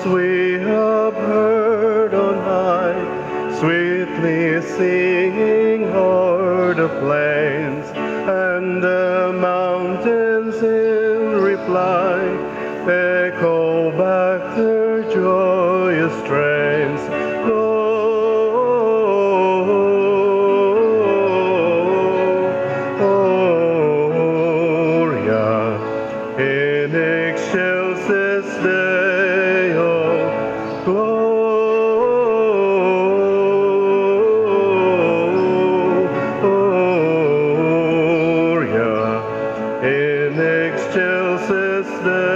We have heard on high, sweetly singing o'er the plains, and the mountains in reply echo back their joyous strains. Gloria in excelsis Deo. Gloria in excelsis Deo.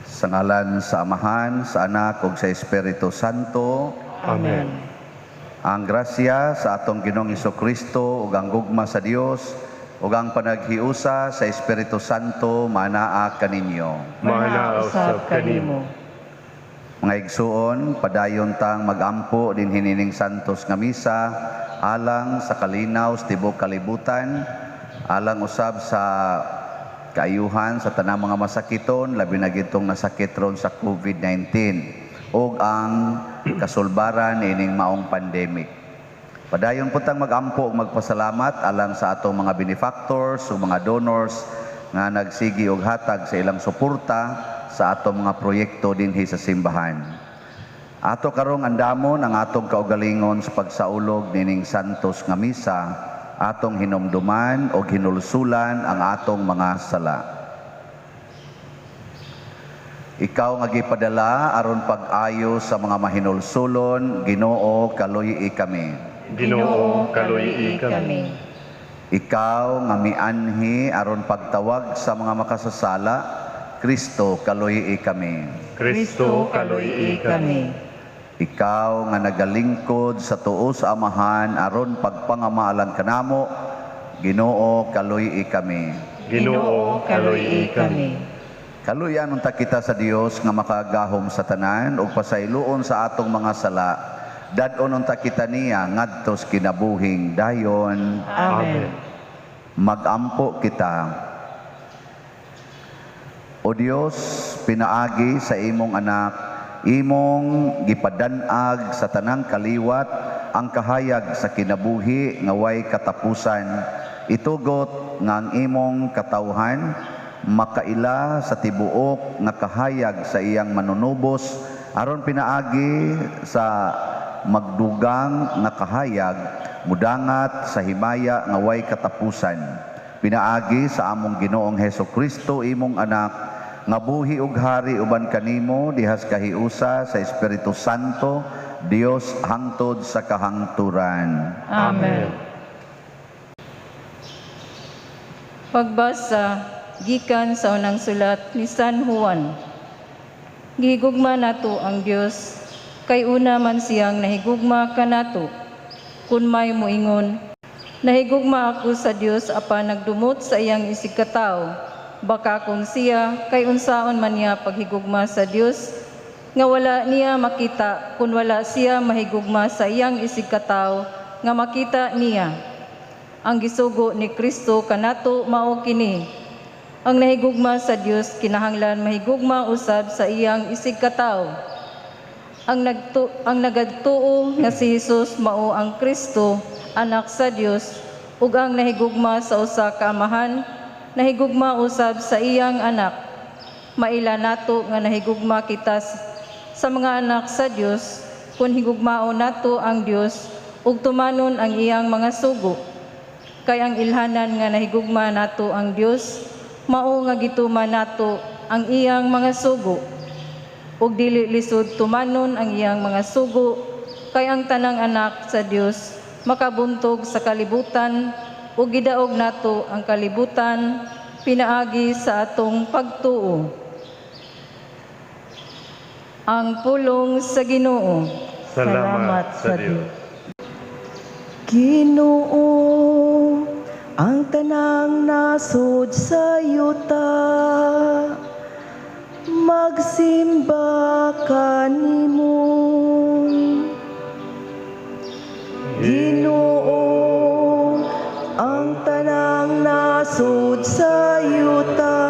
Sa ngalan sa Amahan, sa Anak ug sa Espiritu Santo. Amen. Ang grasya sa atong Ginoong Kristo ug ang gugma sa Dios ug ang panaghiusa sa Espiritu Santo manaa kaninyo. Maanaa usab kanimo. Mga igsuon, padayon tang magampo dinhi nining santos nga misa alang sa kalinaw sa tibuok kalibutan, alang usab sa kaayuhan sa tanang mga masakiton, labi na gitong nasakit ron sa COVID-19 ug ang kasulbaran niining maong pandemic. Padayon po tang magampo ug magpasalamat alang sa atong mga benefactors ug mga donors nga nagsigi og hatag sa ilang suporta sa atong mga proyekto dinhi sa simbahan. Ato karong andamon ang atong kaugalingon sa pagsaulog nining santos nga misa, atong hinumduman og hinulsulan ang atong mga sala. Ikaw nga gipadala aron pag-ayo sa mga mahinulsulon, Ginoo, kaluy-i kami. Ginoo, kaluy-i kami. Ikaw nga mianhi aron pagtawag sa mga makasasala, Kristo, kaluy-i kami. Kristo, kaluy-i kami. Ikaw nga nagalingkod sa tuo sa Amahan aron pagpangamaalan kanamo, Ginoo, kaluy-i kami. Ginoo, kaluy-i kami. Kaluyan unta kita sa Dios nga makagahom sa tanan ug pasayloon sa atong mga sala. Dad-on unta kita niya ngadto sa kinabuhing dayon. Amen. Magampo kita. O Dios, pinaagi sa imong anak, imong gipadanag sa tanang kaliwat ang kahayag sa kinabuhi nga way katapusan. Itugot nga ang imong katawhan makaila sa tibuok nga kahayag sa iyang manunubos aron pinaagi sa magdugang nga kahayag mudangat sa himaya nga way katapusan. Pinaagi sa among Ginoong Heso Kristo, imong anak, nga buhi ug hari uban kanimo dihas kahiusa sa Espiritu Santo, Dios hangtod sa kahangturan. Amen. Pagbasa gikan sa unang sulat ni San Juan. Gihigugma nato ang Dios kay una man siyang nahigugma kanato. Kun may moingon, nahigugma ako sa Dios apan nagdumot sa iyang isigkatawo, baka kung siya kay unsaon man niya paghigugma sa Dios nga wala niya makita kun wala siya mahigugma sa iyang isigkatawo nga makita niya. Ang gisugo ni Kristo kanato mao kini: ang nahigugma sa Dios kinahanglan mahigugma usab sa iyang isigkatawo. Ang nagatuo nga si Hesus mao ang Kristo, anak sa Dios, ug ang nahigugma sa usa ka amahan nahigugma usab sa iyang anak. Maila nato nga nahigugma kita sa mga anak sa Dios kun higugmaon nato ang Dios ug tumanon ang iyang mga sugo. Kay ang ilhanan nga nahigugma nato ang Dios mao nga gituman nato ang iyang mga sugo. Ug dili lisod tumanon ang iyang mga sugo, kay ang tanang anak sa Dios makabuntog sa kalibutan ug gidaog nato ang kalibutan pinaagi sa atong pagtuo. Ang pulong sa Ginoo. Salamat sa Dios. Ginoo, ang tanang nasod sa yuta, magsimba kanimo. Ginoo, ang tanang nasod sa yuta,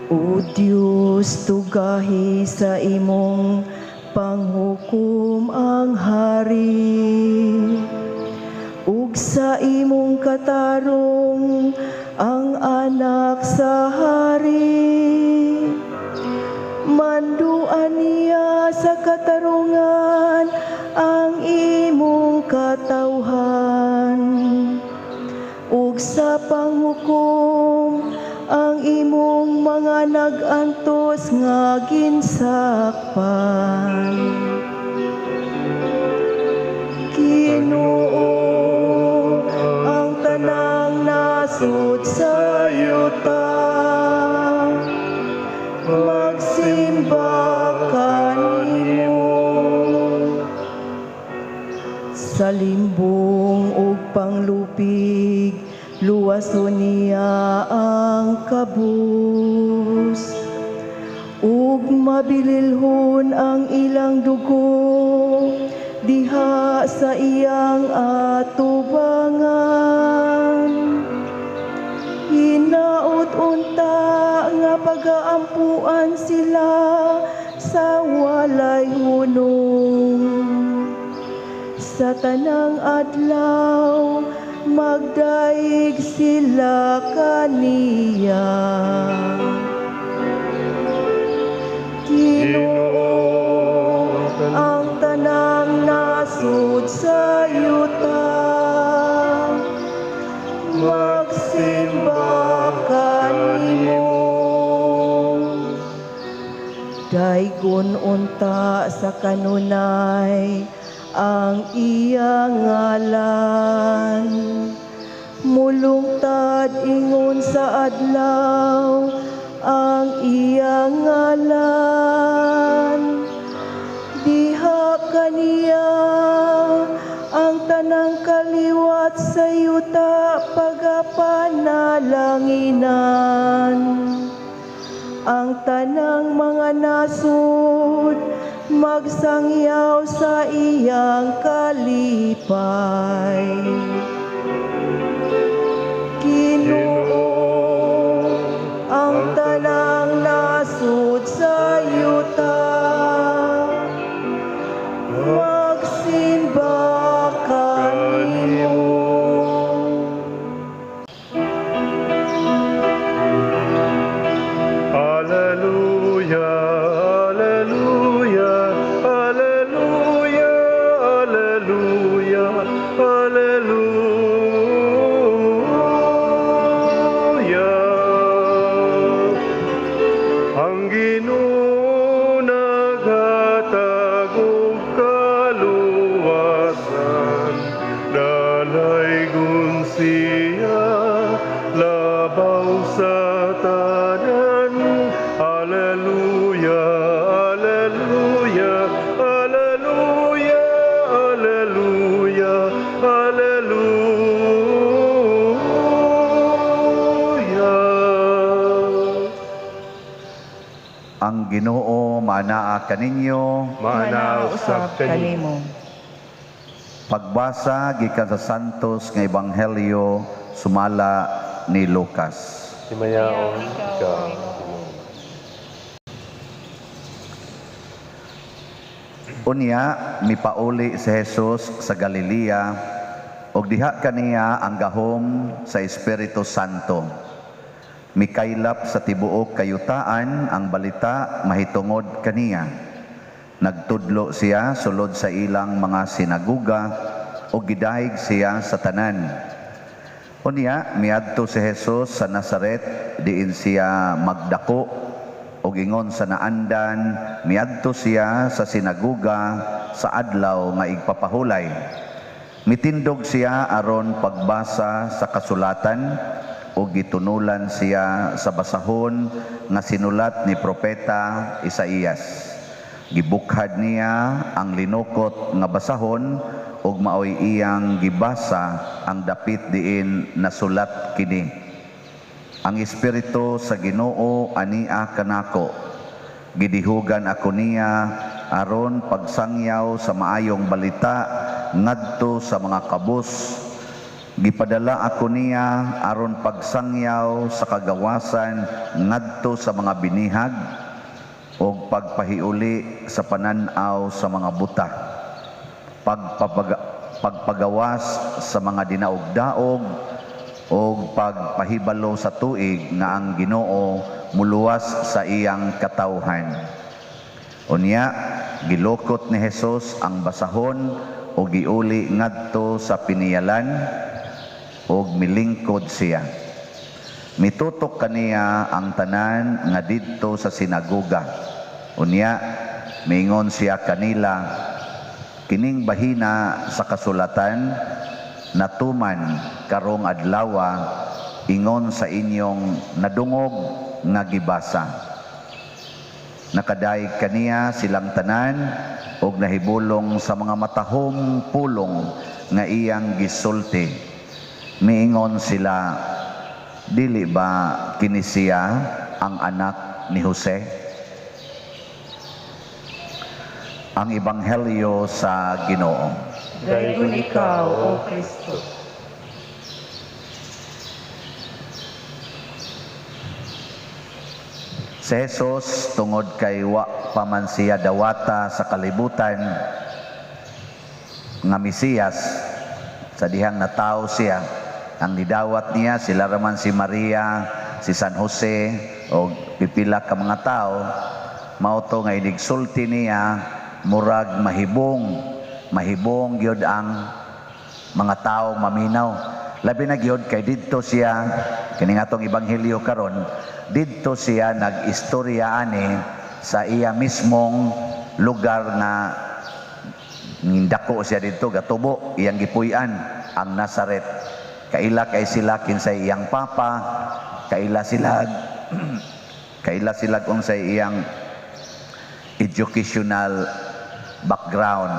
O Dios, tugahi sa imong panghukom ang hari, ug sa imong katarong ang anak sa hari. Manduan niya sa katarungan ang imong katawhan, ug sa panghukom ang imong mga nag-antos nga ginsakpan. Ginoo, ang tanang nasod sa yuta, magsimba kanimo. Sa limbong ug panglupig, luwason niya ang kabus, ug mabililhon ang ilang dugo diha sa iyang atubangan. Hinaot unta nga pagaampuan sila sa walay hunong. Sa tanang adlaw magdaig sila kaniya. Ginoo, ang tanang nasod sa yuta, magsimba kanimo. Daygon unta sa kanunay ang iyang ngalan, mulungtad ingon sa adlaw ang iyang ngalan. Diha kaniya ang tanang kaliwat sa yuta pagapanalanginan. Ang tanang mga nasod magsangyaw sa iyang kalipay. Ginoo, ang tanang nasod sa yuta, magsimba kanimo. Alleluia, alleluia, alleluia, alleluia, alleluia. Ang Ginoo naghatag og kaluwasan, dalaygon siya labaw sa tanan. Alleluia, alleluia, alleluia, alleluia, alleluia. Ang Ginoo maanaa kaninyo. Maanaa usab kanimo. Pagbasa gikan sa Santos nga Ebanghelyo sumala ni Lucas. Himayaon ikaw, Ginoo. Unya mipauli si Jesus sa Galilea ug diha kaniya ang gahom sa Espiritu Santo. Mikaylap sa tibuok kayutaan ang balita mahitungod kaniya. Nagtudlo siya sulod sa ilang mga sinaguga ug gidahig siya sa tanan. Unya miadto si Jesus sa Nazaret diin siya magdako ug ingon sa naandan miadto siya sa sinaguga sa adlaw nga igpapahulay. Mitindog siya aron pagbasa sa kasulatan ug gitunulan siya sa basahon nga sinulat ni propeta Isaías. Gibukhad niya ang linukot nga basahon ug maoy iyang gibasa ang dapit diin nasulat kini. Ang Espiritu sa Ginoo ania kanako, gidihugan ako niya aron pagsangyaw sa maayong balita ngadto sa mga kabus. Gipadala ako niya aron pagsangyaw sa kagawasan ngadto sa mga binihag ug pagpahiuli sa panan-aw sa mga buta, pagpagawas sa mga dinaog-daog ug pagpahibalo sa tuig nga ang Ginoo muluwas sa iyang katawhan. Unya gilukot ni Jesus ang basahon ug giuli ngadto sa piniyalan ug milingkod siya. Mitutok kaniya ang tanan nga didto sa sinagoga. Unya miingon siya kanila, kining bahina sa kasulatan natuman karong adlawa ingon sa inyong nadungog nga gibasa. Nakadayeg kaniya silang tanan ug nahibulong sa mga matahom pulong nga iyang gisulti. Miingon sila, dili ba kini siya ang anak ni Jose? Ang Ebanghelyo sa Ginoo. Daygon ikaw, O Kristo. Si Jesus, tungod kay wa pa man siya dawata sa kalibutan nga Mesiyas, sa dihang natawo siya, ang nidawat niya sila raman si Maria, si San Jose o pipila ka mga tao, mao to nga inigsulti niya murag mahibong, mahibong gyud ang mga tao maminaw. Labi na gyud kay didto siya, kini nga atong ebanghelyo karon, didto siya nag-istorya ani sa iya mismong lugar nga ngindako siya didto, gatubo iyang gipuy-an ang Nazaret. Kaila kay sila kinsay iyang papa, kaila sila kaila sila unsay iyang educational background,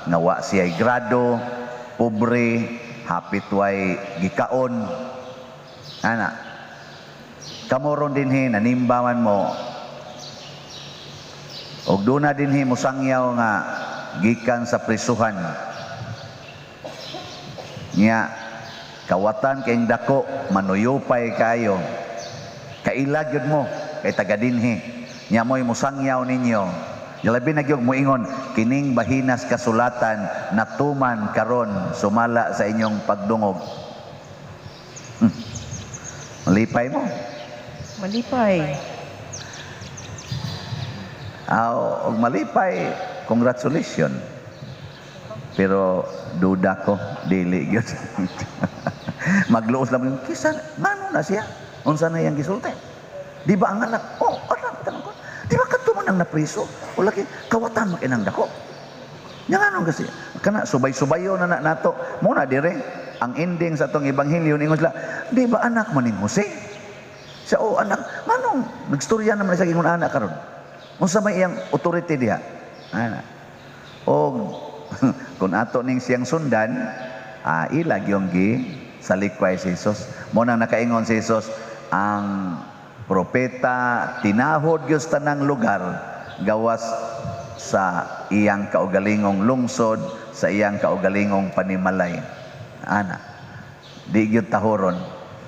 nga wa siya'y grado, pobre, hapit way gikaon. Ana, kamo ron dinhi nanimbaman mo og duna dinhi mosangyaw nga gikan sa prisuhan. Nya kawatan kayong dako, manuyupay kayo. Kaila gyud mo kay taga dinhi. Nya mo'y mosangyaw ninyo. Labi na gyud moingon kining bahinas kasulatan natuman karon sumala sa inyong pagdungog. Malipay mo. Malipay. Aw, og malipay, congratulations. Pero duda ko, dili gyud. Magluos lang yung kisa, ngano na siya? Unsa na iyang gisulti? Di ba ang anak? Oh, anak, tanong ko. Di ba kadto man ang napriso? O laki, kawatan makinang dako. Nya ngano kasi? Kana subay-subayo na na nato. Muna dire ang ending sa atong ebanghelyo ningon sila, di ba anak man ning Jose? Siya, oh anak, nganong nagstorya naman siya ingon anak karon? Unsa may iyang authority diha? Ana. Og kung ato ning siyang sundan, ila gyung gi salikway si Jesus. Mo nang nakaingon si Jesus, ang propeta tinahod gyud sa tanang lugar gawas sa iyang kaugalingong lungsod, sa iyang kaugalingong panimalay. Ana, di gyud tahoron.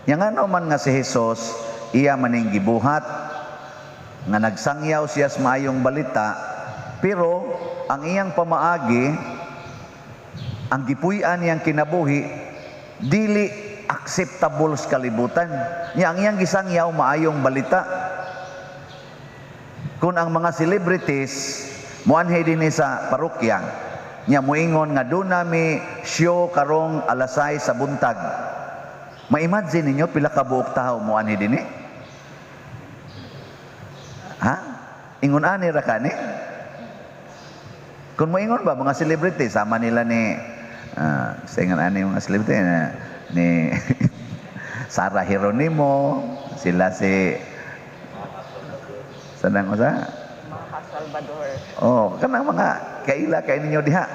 Nya ngano man nga si Jesus iya maning gibuhat nga nagsangyaw siya sa maayong balita, pero ang iyang pamaagi, ang gipuy-an niyang kinabuhi, dili acceptable sa kalibutan. Nya ang iyang gisangyaw maayong balita. Kung ang mga celebrities moanhi dinhi sa parokya, nya moingon nga doon nami show karong alas 6 sa buntag. Ma-imagine ninyo pila ka buok tawo moanhi dinhi? Ha? Ingon ani ra kani? Kung moingon ba mga celebrity sama nila ni sa ingon ani mga celebrity ni Sarah Geronimo, sila si sanang usa? Mga Salvador. Oh, kanang mga kaila kay ninyo diha.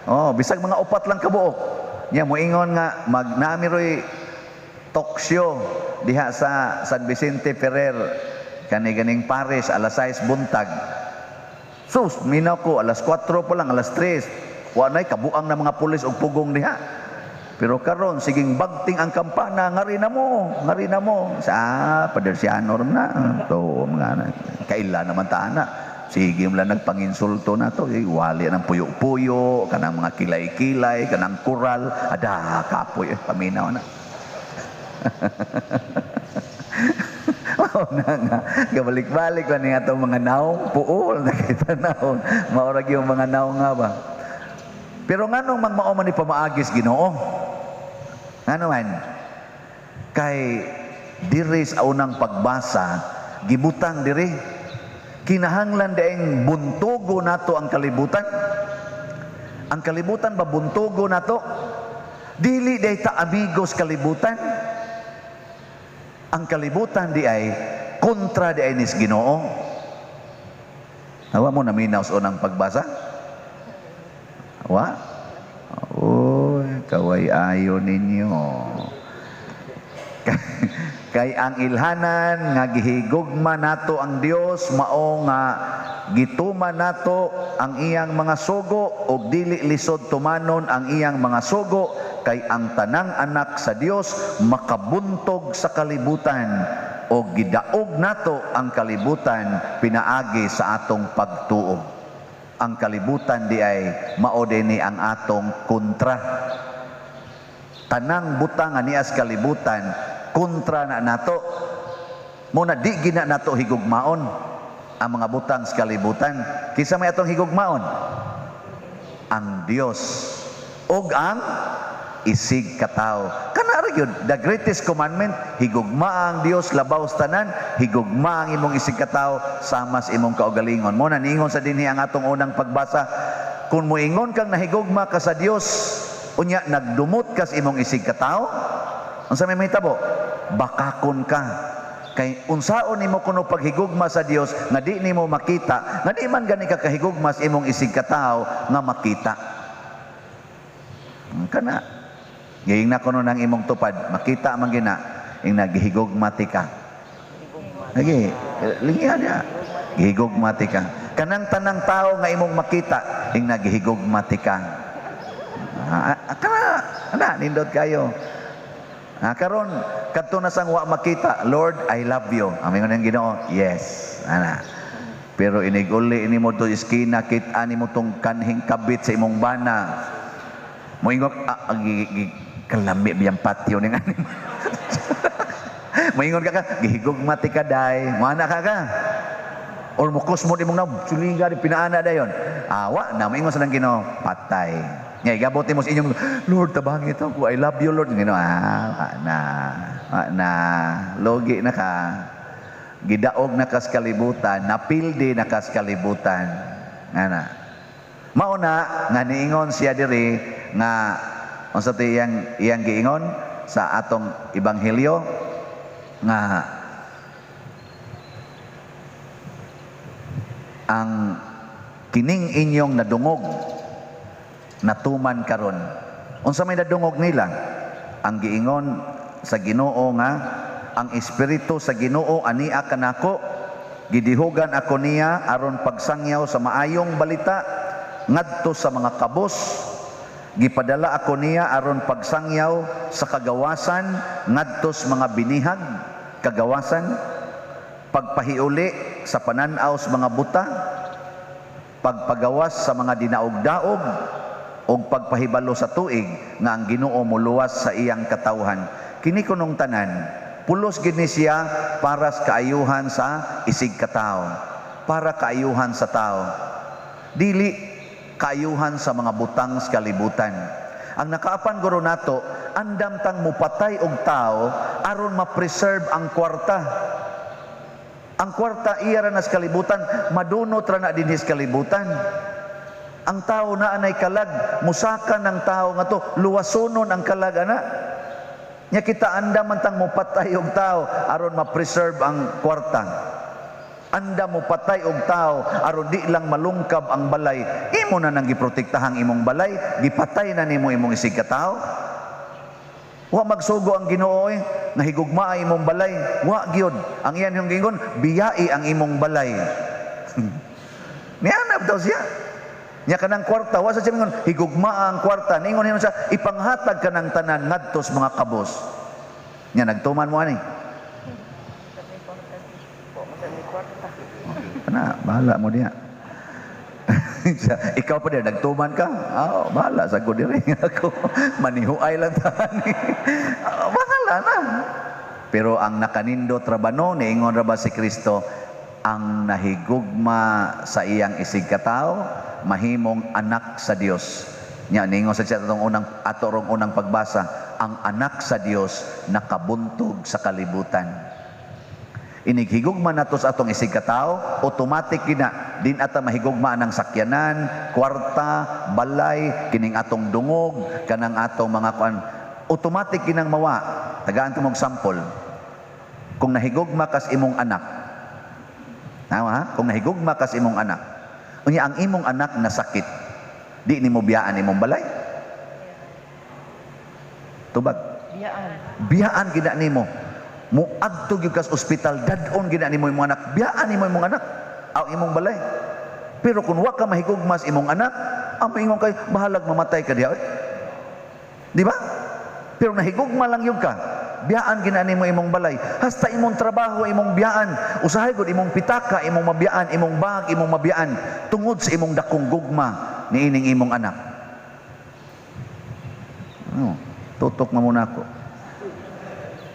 Oh, bisag mga upat lang kabuok. Nya moingon nga magnami roy talk show diha sa San Vicente Ferrer kani ganing Paris alas 6 buntag. Sus, minaw ko alas 4 pa lang, alas 3. Wa nay kabuang na mga pulis og pugong diha. Pero karon siging bagting ang kampana, ngari na mo, ngari na mo. Sa padersiano ram na. To mga na. Kaila naman ta ana. Sige mo lang nagpanginsulto na to. Eh, wali ng puyo-puyo, kanang mga kilay-kilay, kanang kural. Ada, kapoy, eh, paminaw na. Mao na nga. Gabalik-balik pa ni atong mga naong, puol na kita naong. Maorag yung mga naong nga ba. Pero nganong mangmao man ni pamaagis Ginoo? Ngano man? Kay diri sa unang pagbasa, gibutang diri. Kinahanglan daing buntugo nato ang kalibutan. Ang kalibutan ba buntugo nato? Dili day ta amigos kalibutan. Ang kalibutan di ay kontra di ay nis Ginoo. Awa mo naminaw sa unang pagbasa? Wa? Oy, kaway ayo ninyo. Kay ang ilhanan nga gihigugma nato ang Dios mao nga gituman nato ang iyang mga sugo og dili lisod tumanon ang iyang mga sugo, kay ang tanang anak sa Dios makabuntog sa kalibutan og gidaog nato ang kalibutan pinaagi sa atong pagtuo. Ang kalibutan di ay mao dinhi ang atong kontra. Tanang butang nga nias kalibutan kontra na nato. Muna di gina nato higugmaon ang mga butang sa kalibutan. Kinsa may atong higugmaon? Ang Dios ug ang isig katawo. Kana ra gyud the greatest commandment, higugma ang Dios labaw sa tanan, higugma ang imong isig katawo sama sa imong kaugalingon. Mo na niingon sa dinhi ang atong unang pagbasa, kung moingon kang nahigugma ka sa Dios, unya nagdumot ka sa imong isig katawo, unsa may mahitabo? Bakakon ka. Kay unsaon nimo kuno paghigugma sa Dios nga di nimo makita, nga di man gani ka kahigugma sa imong isig katawo nga makita. Kana giing na kuno nang imong tupad, makita man gina ing naghigugma ti ka. Lagi, lingya niya. Gihigugma ti ka. Kanang tanang tao nga imong makita, ing naghigugma ti ka. Kana, ana nindot kayo. Karon kadto na sang wa makita, Lord, I love you. Amingon ang Ginoo, yes. Ana. Pero inig-uli nimo to iskina, kit-a nimo tong kanhing kabit sa imong bana. Moingon kalami biyang patio ning ani. Moingon ka ka, gihigugma ti ka day. Moana ka ka. Or mukos mo imong naw, suliga di pinaana dayon. Awa na moingon sa nang Ginoo, patay. Nga igabot nimo sa inyong Lord, tabangi ito ko, I love you Lord. Ginoo, na, na, logi na ka. Gidaog na kas kalibutan, napildi na kas kalibutan. Ana. Mao na nga niingon siya diri nga unsa ti iyang giingon sa atong ebanghelyo nga ang kining inyong nadungog natuman karon. Unsa may nadungog nila? Ang giingon sa Ginoo nga ang espiritu sa Ginoo ania kanako, gidihugan ako niya aron pagsangyaw sa maayong balita ngadto sa mga kabos. Gipadala ako niya aron pagsangyaw sa kagawasan ngadto sa mga binihag kagawasan, pagpahiuli sa panan-aw sa mga buta, pagpagawas sa mga dinaog-daog, ug pagpahibalo sa tuig nga ang Ginoo moluwas sa iyang katawhan. Kini kunong tanan pulos gid ni siya para sa kaayuhan sa isig katawo, para kaayuhan sa tao, dili kaayuhan sa mga butang sa kalibutan. Ang nakaapan guro nato, andam tang mupatay og tao aron ma-preserve ang kwarta. Ang kwarta iya ra na sa kalibutan, madunot ra na dinhi sa kalibutan. Ang tao na anay kalag, musaka ng tao nga to, luwasonon ang kalag ana. Nya kita andam man tang mupatay og tao aron ma-preserve ang kwarta. Anda mo patay og tao aron di lang malungkab ang balay. Imo na nang giprotektahang imong balay, gipatay na nimo imong isig ka tawo. Wa magsugo ang Ginoo nahigugma ang imong balay. Wa gyud. Ang iyan yung giingon, biyai ang imong balay. Nianap daw siya. Nya kanang kwarta, wa sa siya mingon, higugma ang kwarta. Ningon hinon siya, ipanghatag kanang tanan ngadto sa mga kabos. Nya nagtuman mo ani. Kana, bahala mo diya. Ikaw pa diya, nagtuman ka? Oh, bahala sa ko diri ako. Manihuay lang tani. Oh, bahala na. Pero ang nakanindot ra ba no, niingon ra ba si Kristo, ang nahigugma sa iyang isig katawo, mahimong anak sa Dios. Nya ningon sa siya atong unang ato rong unang pagbasa, ang anak sa Dios nakabuntog sa kalibutan. Inighigugma nato sa atong isig katawo, automatic gina din ata mahigugma ang sakyanan, kwarta, balay, kining atong dungog, kanang atong mga kuan, automatic ginang mawa. Tagaan ta mong sample. Kung nahigugma kas imong anak, tama ha? Kung nahigugma kas imong anak, unya ang imong anak nasakit, di nimo biyaan imong balay? Tubag. Biyaan. Biyaan gina nimo. Muadto gyud kas ospital, dad-on gina nimo imong anak, biyaan nimo imong anak, aw imong balay. Pero kung wa ka mahigugma sa imong anak, ang moingon kay bahalag mamatay ka diha. Di ba? Pero nahigugma lang yun ka, biyaan gina nimo imong balay. Hasta imong trabaho imong biyaan, usahay gud imong pitaka imong mabiyaan, imong bag imong mabiyaan tungod sa imong dakong gugma niining imong anak. Oh, tutok na muna ako.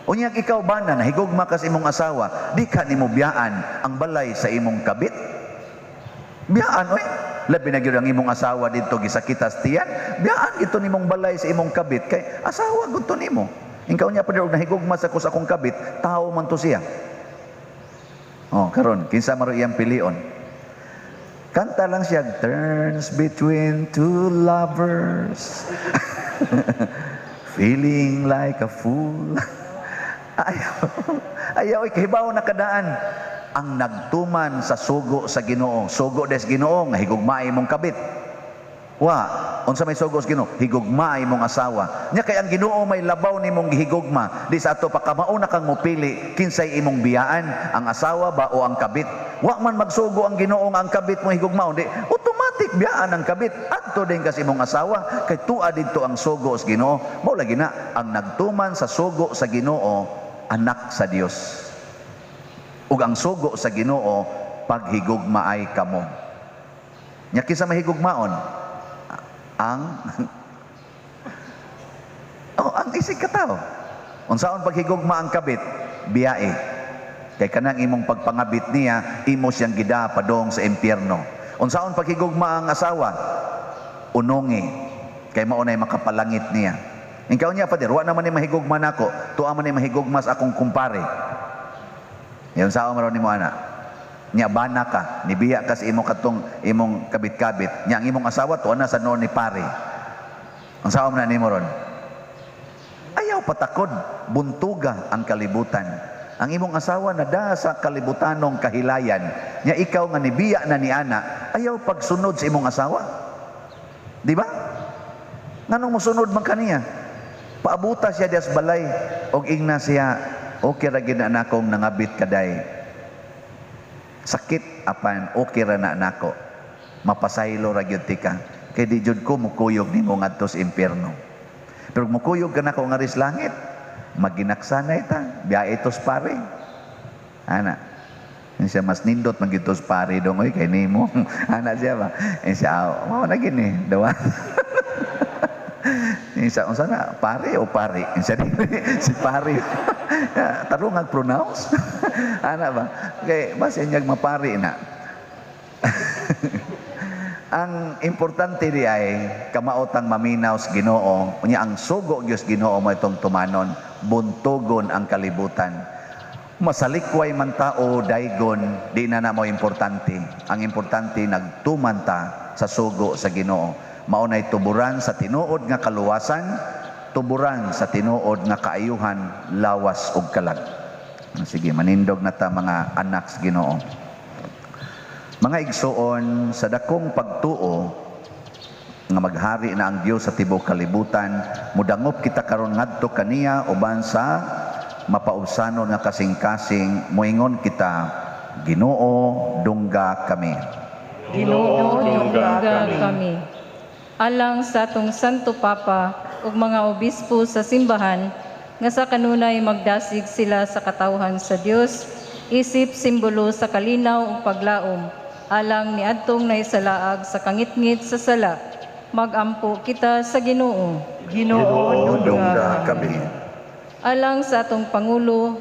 Unyag ikaw bana nahigugma ka sa imong asawa, di ka nimo biyaan ang balay sa imong kabit. Biyaan oy. Labi na gyud ang imong asawa didto gisakitas tiyan, biyaan gito nimong balay sa imong kabit kay asawa gud to nimo. Ikaw niya pa og nahigugma sa ko sa akong kabit, tao man to siya. Oh, karon kinsa man ro iyang pilion? Kanta lang siya, turns between two lovers. Feeling like a fool. Ayaw, ayaw, kahibaw na kadaan. Ang nagtuman sa sugo sa Ginoo. Sugo des Ginoo nga higugmaay imong kabit. Wa, unsa may sugo sa Ginoo? Higugmaay imong asawa. Nya kay ang Ginoo may labaw nimong gihigugma. Di sa ato pa kamauna kang mopili kinsay imong biyaan, ang asawa ba o ang kabit. Wa man magsugo ang Ginoo nga ang kabit mo higugmaon, di automatic biyaan ang kabit. Adto din kasi imong asawa kay tua didto ang sugo sa Ginoo. Mao lagi na ang nagtuman sa sugo sa Ginoo, anak sa Dios. Ug ang sugo sa Ginoo, paghigugmaay kamo. Nya kinsa mahigugmaon? Ang oh, ang isig katawo. Unsaon paghigugma ang kabit? Biyae. Kay kanang imong pagpangabit niya, imo siyang gida padong sa impyerno. Unsaon paghigugma ang asawa? Unongi. Kay mao nay makapalangit niya. Ikaw niya, Father, wa naman ni mahigugma nako, tuwa man ni mahigugma sa akong kumpare. Yan sao man nimo ana. Nya bana ka, nibiya ka sa imong katong imong kabit-kabit. Nya ang imong asawa tuwa na sa noon ni pare. Ang sao man nimo ron? Ayaw patakod, buntuga ang kalibutan. Ang imong asawa nada sa kalibutanong kahilayan. Nya ikaw nga nibiya na ni ana, ayaw pagsunod sa imong asawa. Di ba? Nganong mosunod man kaniya? Paabuta siya dias balay og ingna siya, okay ra gid na nakong nangabit kaday. Sakit apan okay ra na nako. Mapasaylo ra gyud tika. Kay di jud ko mukuyog nimo ngadto sa impyerno. Pero mukuyog ka nako nga ris langit, maginaksanay ta, biyae tos pare. Ana. Siya mas nindot man gyud tos pare dong oy kay nimo. Ana siya ba? Siya mao na gini, dawa. Siya unsa na, pare o pare? Siya si pare. Tarong ang pronounce. Ana ba? Kay basin niyag mapari na. Ang importante di ay kamaotang maminaw sa Ginoo, unya ang sugo gyud sa Ginoo mo itong tumanon, buntugon ang kalibutan. Masalikway man tao daygon, di na na mo importante. Ang importante nagtuman ta sa sugo sa Ginoo. Mao nay tuburan sa tinuod nga kaluwasan, tuburan sa tinuod nga kaayuhan, lawas ug kalag. Sige, manindog na ta mga anak sa Ginoo. Mga igsoon, sa dakong pagtuo nga maghari na ang Dios sa tibuok kalibutan, mudangop kita karon ngadto kaniya uban sa mapaubsanon nga kasing-kasing, moingon kita, Ginoo, dungga kami. Ginoo, dungga Dungga kami. Kami. Alang sa atong Santo Papa ug mga obispo sa simbahan nga sa kanunay magdasig sila sa katawhan sa Dios isip simbolo sa kalinaw ug paglaom alang niadtong naisalaag sa kangitngit sa sala, magampo kita sa Ginoo. Ginoo, Ginoo, dungga kami. Alang sa atong pangulo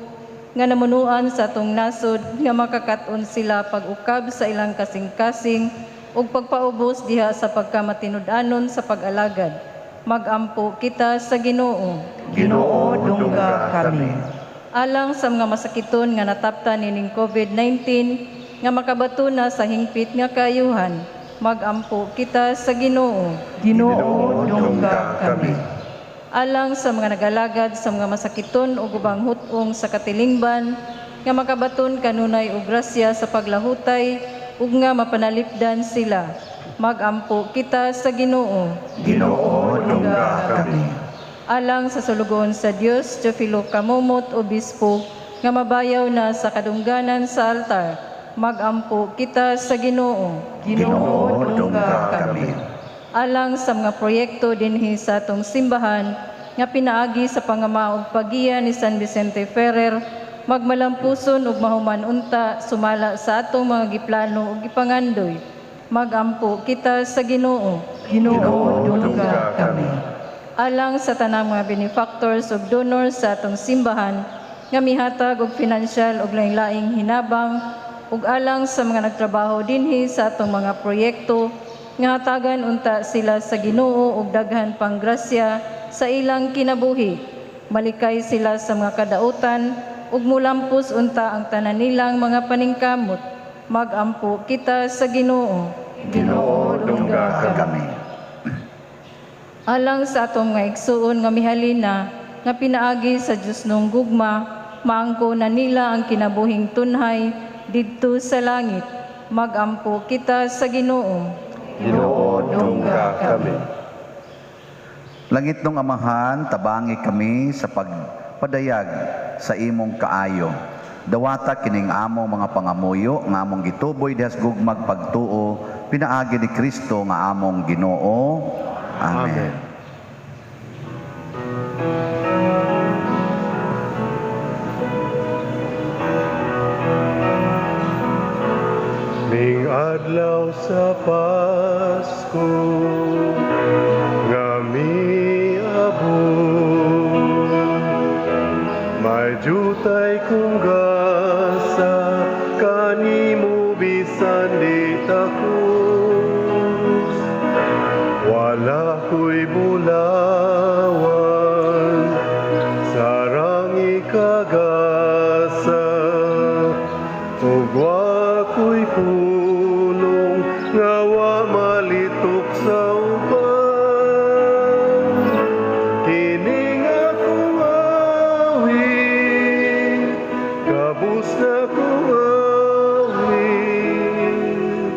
nga namunuan sa atong nasod nga makakaton sila pag-ukab sa ilang kasing-kasing ug pagpaubos diha sa pagkamatinud-anon sa pag-alagad, magampo kita sa Ginoo. Ginoo, dungga kami. Alang sa mga masakiton nga nataptan nining COVID-19 nga makabato na sa hingpit nga kaayuhan, magampo kita sa Ginoo. Ginoo, dungga kami. Alang sa mga nagalagad sa mga masakiton ug ubang hut-ong sa katilingban nga makabaton kanunay og grasya sa paglahutay ug nga mapanalipdan sila, magampo kita sa Ginoo. Ginoo, dungga kami. Alang sa sulugoon sa Dios Teofilo Camomot, Obispo, nga mabayaw na sa kadungganan sa altar, magampo kita sa Ginoo. Ginoo, dungga kami. Alang sa mga proyekto dinhi sa atong simbahan nga pinaagi sa pangama ug paggiya ni San Vicente Ferrer, magmalampuson ug mahuman unta sumala sa atong mga giplano ug gipangandoy, magampo kita sa Ginoo. Ginoo, dungga kami. Alang sa tanang mga benefactors ug donors sa atong simbahan nga mihatag og financial ug laing-laing hinabang ug alang sa mga nagtrabaho dinhi sa atong mga proyekto nga hatagan unta sila sa Ginoo og daghan pang grasya sa ilang kinabuhi, malikay sila sa mga kadautan ug mulampos unta ang tanan nilang mga paningkamot, magampo kita sa Ginoo. Ginoo, dungga kami. Alang sa atong mga igsuon nga mihalina nga pinaagi sa Dios nung gugma, maangko na nila ang kinabuhing tunhay didto sa langit, magampo kita sa Ginoo. Ginoo, dungga kami. Langit nung Amahan, tabangi kami sa pagpadayag sa imong kaayo. Dawata kining among mga pangamuyo nga among gituboy dihas gugmag pagtuo pinaagi ni Kristo nga among Ginoo. Amen. Amen. Ning adlaw sa Pasko nga miabot, may jutay kong gasa kanimo bisan di takos. Wala ko'y bulawan, sarang ikagasa, ug wa ko'y pulong nga wa malitok sa uban. Kining akong awit, kabus na kong awit,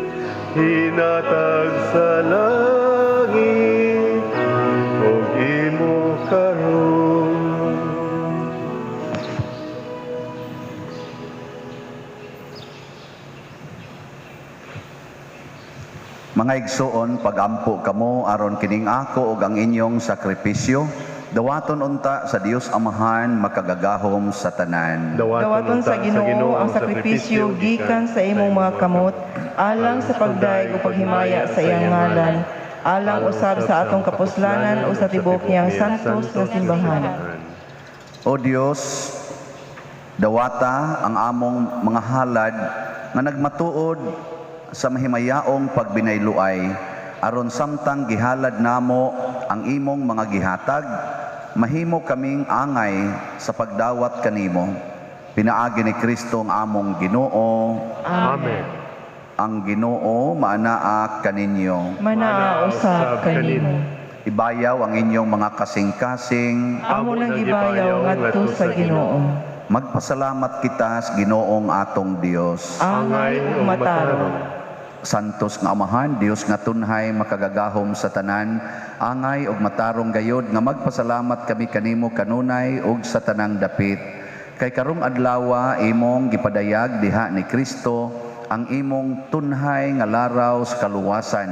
hinatag sa langit ug imo karon. Mga igsoon, pagampo kamo aron kining ako ug ang inyong sakripisyo, dawaton unta sa Dios Amahan makagagahom sa tanan. Dawaton sa Ginoo ang sakripisyo gikan sa imong mga kamot alang sa pagdayeg ug paghimaya sa iyang ngalan, alang usab sa atong kapuslanan o sa tibuok niyang santos nga simbahan. O Dios, dawata ang among mga halad nga nagmatuod sa mahimayaong pagbinayluay, aron samtang gihalad namo ang imong mga gihatag, mahimo kaming angay sa pagdawat kanimo. Pinaagi ni Kristo ang among Ginoo. Amen. Ang Ginoo maanaa kaninyo. Manaa usab kanimo. Ibayaw ang inyong mga kasing-kasing. Amo nang gibayaw ngadto sa Ginoo. Magpasalamat kita sa Ginoong atong Dios. Angay ug matarong. Santos nga Amahan, Dios nga tunhay makagagahom sa tanan, angay ug matarong gayod nga magpasalamat kami kanimo kanunay ug sa tanang dapit. Kay karong adlawa imong gipadayag diha ni Kristo ang imong tunhay nga laraw sa kaluwasan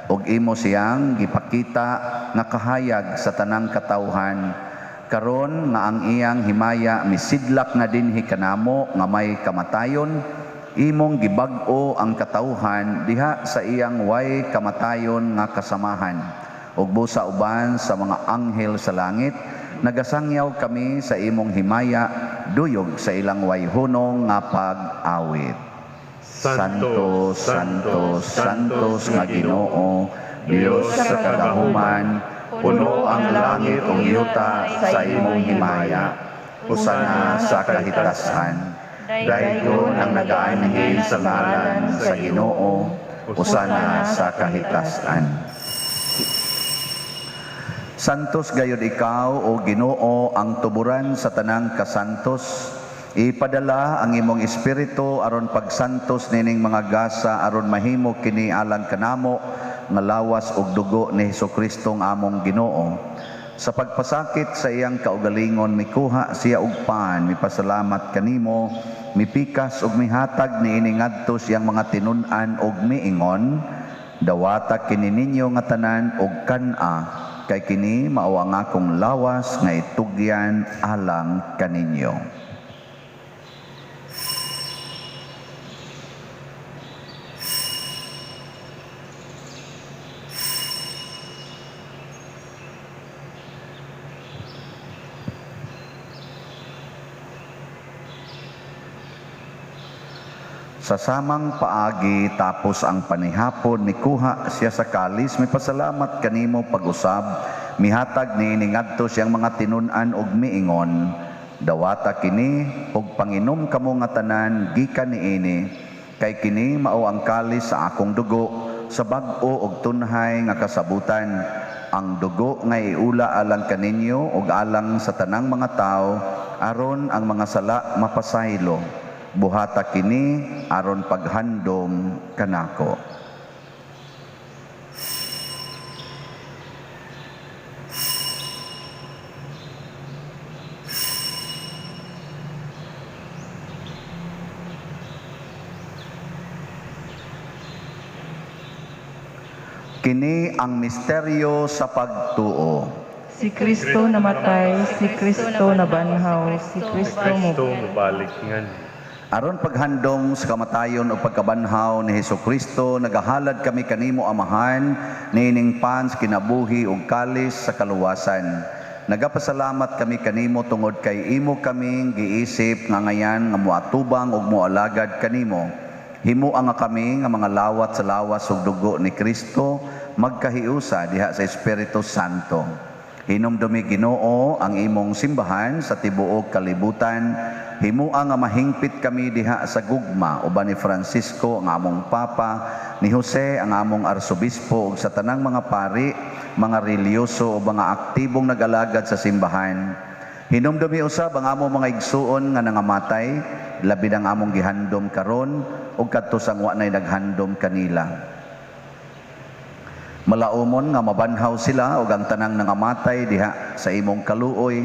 ug imo siyang gipakita nga kahayag sa tanang katawhan. Karon nga ang iyang himaya misidlak na dinhi kanamo nga may kamatayon, imong gibag-o ang katawhan diha sa iyang way kamatayon nga kasamahan. Ug busa uban sa mga anghel sa langit, nagasangyaw kami sa imong himaya duyog sa ilang way hunong nga pag-awit. Santo, Santo, Santos nga Ginoo, Dios sa kagahuman, puno ang langit ug yuta sa imong himaya. Hosana sa kahitasan. Daygon ang nagaanhi sa ngalan sa Ginoo, hosana sa kahitasan. Santos gayud ikaw, o Ginoo, ang tuburan sa tanang kasantos. Ipadala ang imong espiritu aron pagsantos nining mga gasa aron mahimo kini alang kanamo nga lawas ug dugo ni Hesukristo ang among Ginoo. Sa pagpasakit sa iyang kaugalingon mikuha siya og pan, mipasalamat kanimo, mipikas ug mihatag niini ngadto siyang mga tinun-an ug miingon, dawata kini ninyo nga tanan og kan-a, kay kini mao ang akong lawas nga itugyan alang kaninyo. Sa samang paagi tapos ang panihapon, mikuha siya sa kalis, mipasalamat kanimo pag-usab, mihatag niini ngadto siyang mga tinun-an ug miingon, dawata kini ug panginom kamo nga tanan gikan niini, kay kini mao ang kalis sa akong dugo sa bag-o ug tunhay nga kasabutan, ang dugo nga iula alang kaninyo ug alang sa tanang mga tawo aron ang mga sala mapasaylo. Buhata kini aron paghandom kanako. Kini ang misteryo sa pagtuo. Si Kristo namatay, si Kristo nabanhaw, si Kristo mobalik ngan. Aron paghandom sa kamatayon o pagkabanhaw ni Hesukristo, nagahalad kami kanimo Amahan, niining pan sa kinabuhi ug kalis sa kaluwasan. Nagapasalamat kami kanimo tungod kay imo kaming giisip nga ngayan nga moatubang ug moalagad kanimo. Himoa nga kami nga mga lawat sa lawas ug dugo ni Kristo, magkahiusa diha sa Espiritu Santo. Hinumdumi Ginoo ang imong simbahan sa tibuok kalibutan. Himua nga mahingpit kami diha sa gugma uban ni Francisco ang among Papa, ni Jose ang among Arsobispo ug sa tanang mga pari, mga relihiyoso o mga aktibong nag-alagad sa simbahan. Hinumdumi usab ang among mga igsuon nga nangamatay, labi ang among gihandom karon ug kadto sang wa nay naghandom kanila. Malaumon nga mabanhaw sila ug ang tanang nangamatay diha sa imong kaluoy.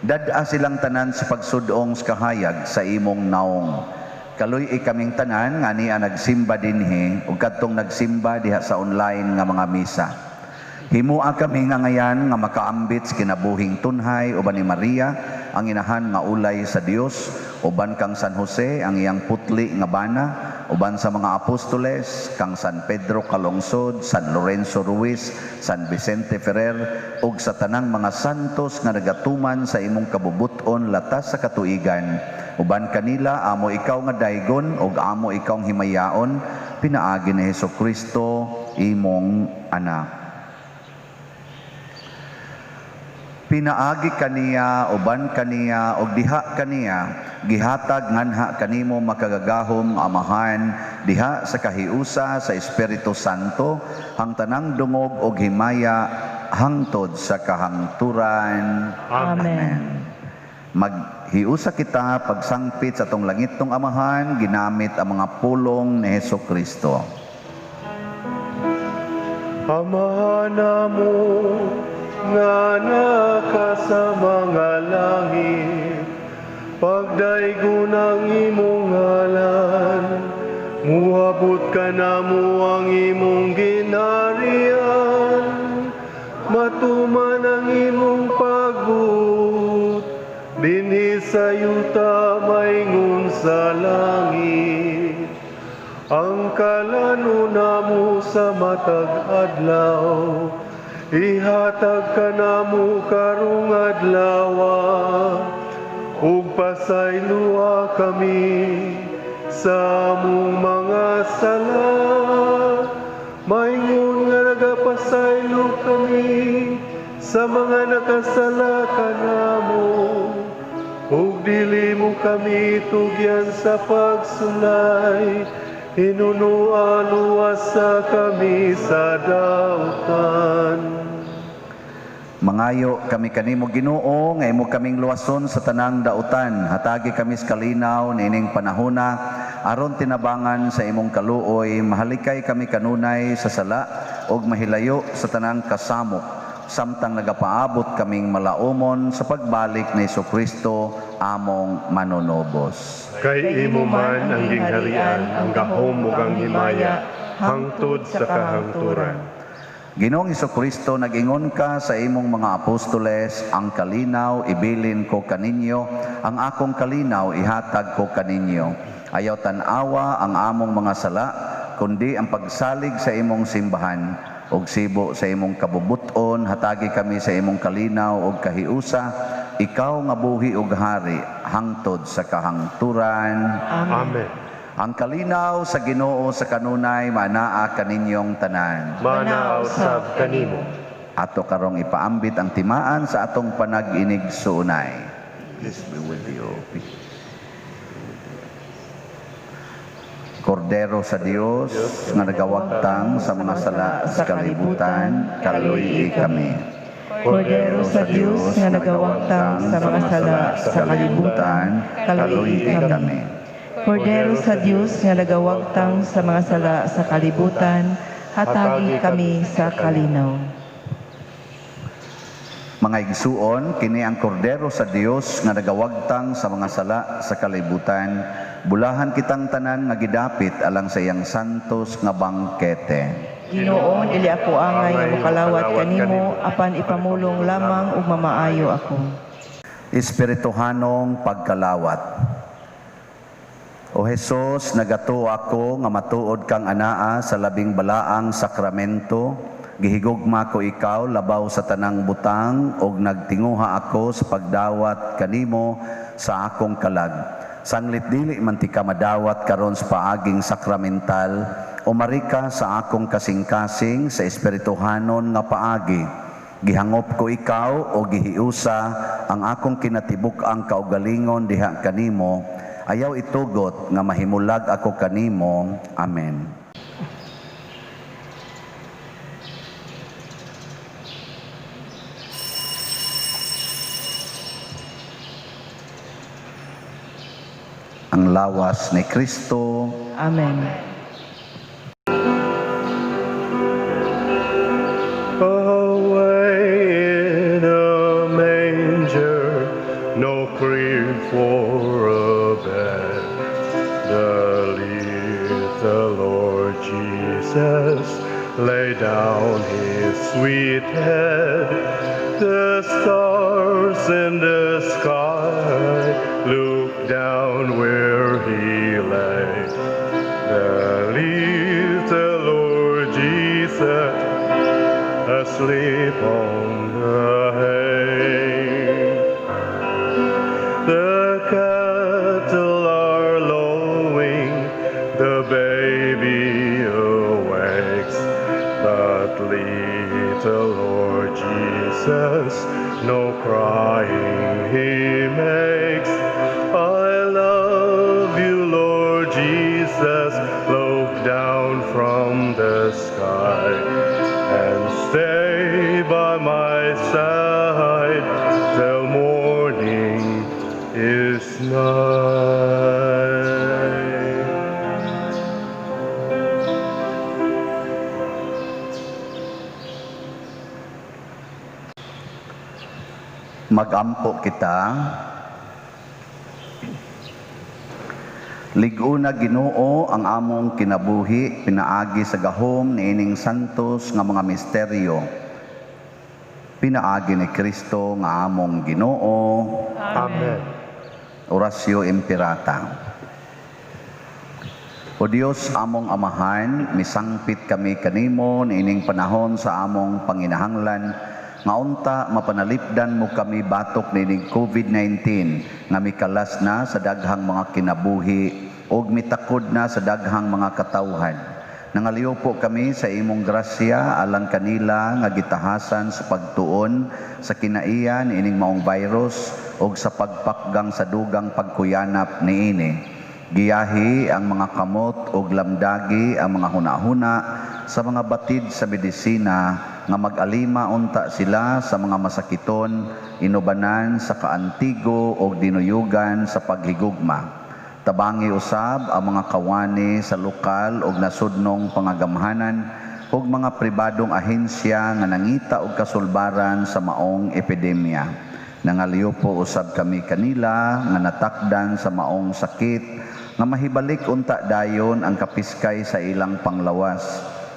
Dad-a silang tanan sa pagsudong sa kahayag sa imong naong. Kaluy-i kaming tanan nga niya nagsimba dinhi ug kadtong nagsimba diha sa online nga mga misa. Himua kami nga ngayan nga makaambit sa kinabuhing tunhay uban ni Maria ang inahan nga ulay sa Dios, uban kang San Jose ang iyang putli nga bana, uban sa mga apostoles kang San Pedro Calungsod, San Lorenzo Ruiz, San Vicente Ferrer ug sa tanang mga santos nga nagatuman sa imong kabubut-on latas sa katuigan. Uban kanila amo ikaw nga daygon ug amo ikaw ang himayaon pinaagi ni Hesukristo imong anak. Pinaagi kaniya, uban kaniya, og diha kaniya, gihatag nganha kanimo makagagahom Amahan, diha sa kahiusa sa Espiritu Santo, ang tanang dungog og himaya hangtod sa kahangturan. Amen. Maghiusa kita pagsangpit sa atong langitnong Amahan, ginamit ang mga pulong ni Hesukristo. Amahan namo nga naka sa mga langit, pagdaygon ang imong ngalan, Muabot kanamo ang imong ginharian, matuman ang imong pagbuot, dinhi sa yuta maingon sa langit. Ang kalan-on namo sa matag adlaw, ihatag kanamo karong adlaw, ug pasayloa kami sa among mga sala, maingon nga nagapasaylo kami sa mga nakasala kanamo, ug dili mo kami tugyan sa pagsulay, hinunoa luwasa kami sa dautan. Mangayo kami kanimo, Ginoo, nga imo kaming luwason sa tanang dautan. Hatagi kami sa kalinaw niining panahona aron tinabangan sa imong kaluoy, mahalikay kami kanunay sa sala ug mahilayo sa tanang kasamok, samtang nagapaabot kaming malaumon sa pagbalik ni Kristo among manunobos. Kay imo man ang gingharian, ang gahom ug ang himaya, hangtod sa kahangturan. Ginoong Kristo, nag-ingon ka sa imong mga apostoles, ang kalinaw ibilin ko kaninyo, ang akong kalinaw ihatag ko kaninyo. Ayaw tan-awa ang among mga sala, kundi ang pagsalig sa imong simbahan. Og sibo sa imong kabubuton, hatagi kami sa imong kalinaw og kahiusa, ikaw nga buhi og hari, hangtod sa kahangturan. Amen. Ang kalinaw sa Ginoo sa kanunay manaa kaninyong tanan. Manaa usab kanimo. Ato karong ipaambit ang timaan sa atong panag-inig suunay. Peace be with you. Kordero sa Dios nga nagawagtang sa mga sala sa kalibutan, kaluy-i kami. Kordero sa Dios nga nagawagtang sa mga sala sa kalibutan, kaluy-i kami. Kordero sa Dios nga nagawagtang sa mga sala sa kalibutan, hatagi kami sa kalinaw. Mga igsuon, kini ang kordero sa Dios nga nagawagtang sa mga sala sa kalibutan. Bulahan kitang tanan nga gidapit alang sa iyang santos nga bangkete. Ginoo, dili ako angay nga mokalawat kanimo, apan ipamulong lamang ug mamaayo ako. Espirituhanong pagkalawat. O Jesus, nagatuo ako nga matuod kang anaa sa labing balaang sakramento. Gihigugma ko ikaw labaw sa tanang butang og nagtinguha ako sa pagdawat kanimo sa akong kalag. Sanglit dili man ti ka madawat karon sa paaging sakramental, umari ka sa akong kasing-kasing sa espirituhanon nga paagi. Gihangop ko ikaw o gihiusa ang akong kinatibuk-ang kaugalingon diha kanimo. Ayaw itugot nga mahimulag ako kanimo. Amen. Ang lawas ni Kristo. Amen. Away in a manger, no crib for a bed, the little Lord Jesus lay down his sweet head. The stars in the sky look down where he lay. The little Lord Jesus asleep on the hay. The cattle are lowing, the baby awakes, but little Lord Jesus, no crying he makes. I love you, Lord Jesus, look down from the sky and stay by my side till morning is nigh. Magampo kita. Lig-una, Ginoo, ang among kinabuhi pinaagi sa gahom niining santos nga mga misteryo. Pinaagi ni Kristo nga among Ginoo. Amen. Oratio Imperata. O Dios, among Amahan, misangpit kami kanimo niining panahon sa among panginahanglan nga unta mapanalipdan mo kami batok niining COVID-19 nga mikalas na sa daghang mga kinabuhi ug mitakod na sa daghang mga katawhan. Nangaliw po kami sa imong grasya alang kanila nga gitahasan sa pagtuon sa kinaiya niining maong virus ug sa pagpakgang sa dugang pagkuyanap niini. Giyahi ang mga kamot ug lamdagi ang mga hunahuna sa mga batid sa medisina nga mag-alima unta sila sa mga masakiton, inubanan sa kaantigo ug dinuyugan sa paghigugma. Tabangi usab ang mga kawani sa lokal ug nasudnong pangagamhanan ug mga pribadong ahensya nga nangita og kasulbaran sa maong epidemya. Nangaliw po usab kami kanila nga natakdan sa maong sakit nga mahibalik unta dayon ang kapiskay sa ilang panglawas.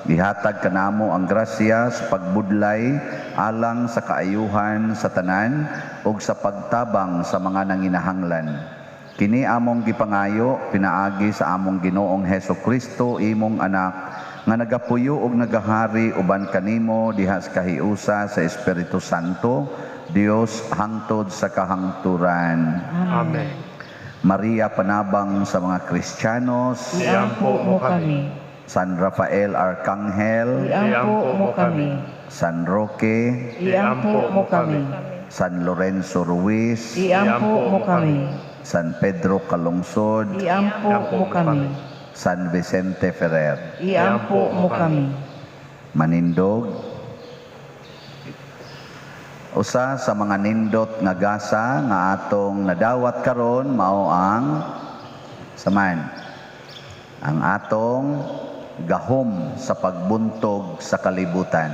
Gihatag kanamo ang grasya sa pagbudlay alang sa kaayuhan sa tanan ug sa pagtabang sa mga nanginahanglan. Kini among gipangayo pinaagi sa among Ginoong Heso Kristo, imong anak, nga nagapuyo ug nagahari uban kanimo diha sa kahiusa sa Espiritu Santo, Dios, hangtod sa kahangturan. Amen. Maria, panabang sa mga Kristiyanos, Iampo mo kami. San Rafael Arcangel, Iampo mo kami. San Roque, Iampo mo kami. San Lorenzo Ruiz, Iampo mo kami. San Pedro Calungsod, Iampo mo kami. San Vicente Ferrer. Iampo mo kami. Manindog. Usa sa mga nindot nga gasa nga atong nadawat karon mao ang saman ang atong gahom sa pagbuntog sa kalibutan.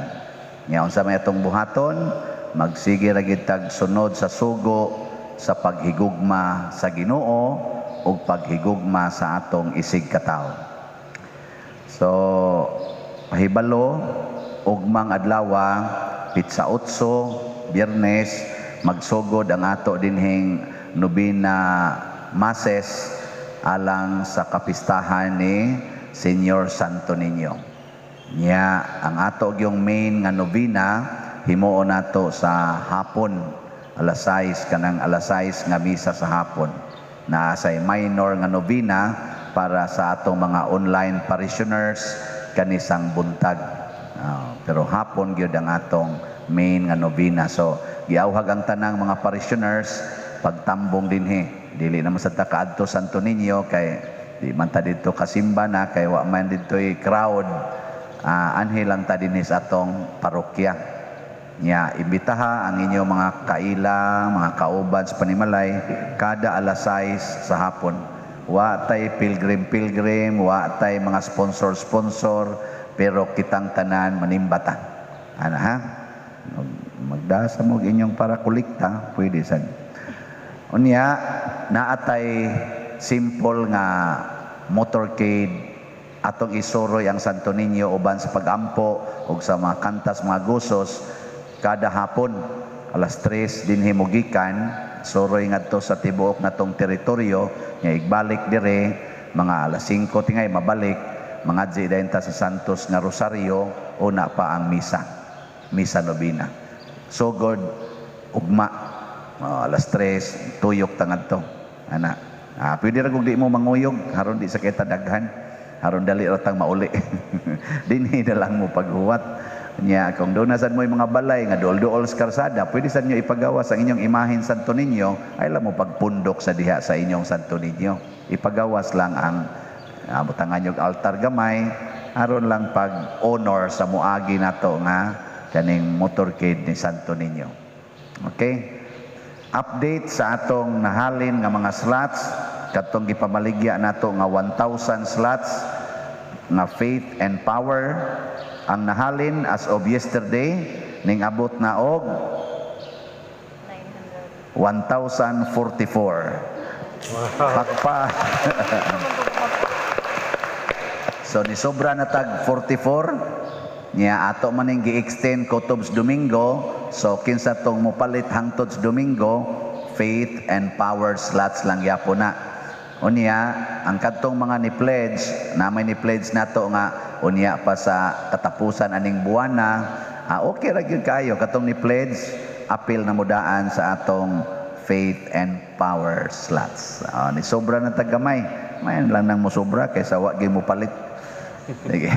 Nya unsa may atong buhaton, magsige ra gid tag sunod sa sugo sa paghigugma sa Ginoo ug paghigugma sa atong isig katawo. So pahibalo, ugmang adlawa, pitsa 8, Biyernes, magsugod ang ato dinhing nobena masses alang sa kapistahan ni Señor Santo Niño. Nya ang ato gyung main nga nobena himuon nato sa hapon, alas 6, kanang alas 6 nga misa sa hapon. Naa say minor nga nobena para sa atong mga online parishioners kanisang buntag. Pero hapon gyud ang atong main nga nobena. So giawhag ang tanang mga parishioners pagtambong dinhi. Dili naman sa ta kaadto Santo Niño kay di man ta didto kasimba na kay wa man didto'y crowd. Anhi lang ta dinhi sa atong parokya. Nya imbitaha ang inyong mga kaila, mga kauban sa panimalay kada alas 6 sa hapon. Wa tay pilgrim-pilgrim, wa tay mga sponsor-sponsor, pero kitang tanan manimbata. Ana ha? Magdasa mo inyong para kolekta, pwede sad. Unya, naatay simple nga motorcade atong isuroy ang Santo Niño uban sa pagampo ug sa mga kantas, mga gusos kada hapon alas 3 dinhi mogikan, suroy ngadto sa tibuok natong teritoryo, nya igbalik dire mga alas 5 tingay mabalik, mangadzi dayon ta sa Santos nga Rosario, una pa ang misa, misa nobina. Sugod ugma, alas 3 tuyok ta ngadto. Ana, pwede ra kung di mo manguyog, haron di sa kita daghan, haron dali ra tang mauli. Dinhi na lang mo paghuwat. Nya kung doon na sad mo yung mga balay nga duol-duol sa karsada, pwede sad nyo ipagawas ang inyong imahen Santo Niño, ay lang mo pagpundok sa diha sa inyong Santo Niño. Ipagawas lang ang butangan nyo altar gamay, aron lang pag-honor sa muagi nato nga kaning motorcade ni Santo Niño. Okay? Update sa atong nahalin nga mga slots, katong gipamaligya nato nga 1,000 slots nga Faith and Power, ang nahalin as of yesterday ning abot na og 1,044. Pakpa. So ni sobra na tag 44 niya, ato maning gi-extend kutob sa Domingo. So kinsa tong mopalit hangtod sa Domingo, faith and power slots lang yapon na. Unya ang kadtong mga ni pledge na, may ni pledge nato nga unya pa sa katapusan aning buwana, okay ra gyud kayo. Katong ni pledge, apil na mudaan sa atong faith and power slots. Ni sobra na tag gamay, mayan lang nang mosobra kaysa wa gyud mo palit. Sige.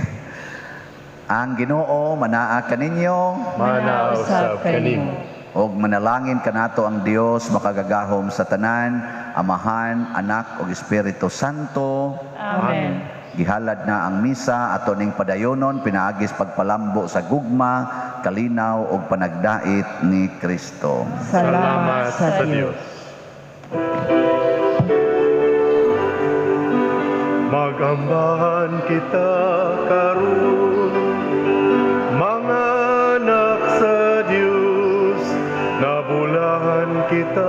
Ang Ginoo manaa kaninyo. Manaa usab kanimo. Og manalangin kanato ang Dios makagagahom sa tanan, Amahan, Anak ug Espiritu Santo. Amen. Gihalad na ang misa, ato ning padayonon pinaagis pagpalambo sa gugma, kalinaw ug panagdait ni Kristo. Salamat sa Dios. Magambahan kita karon, mga anak sa Dios, nabulahan kita.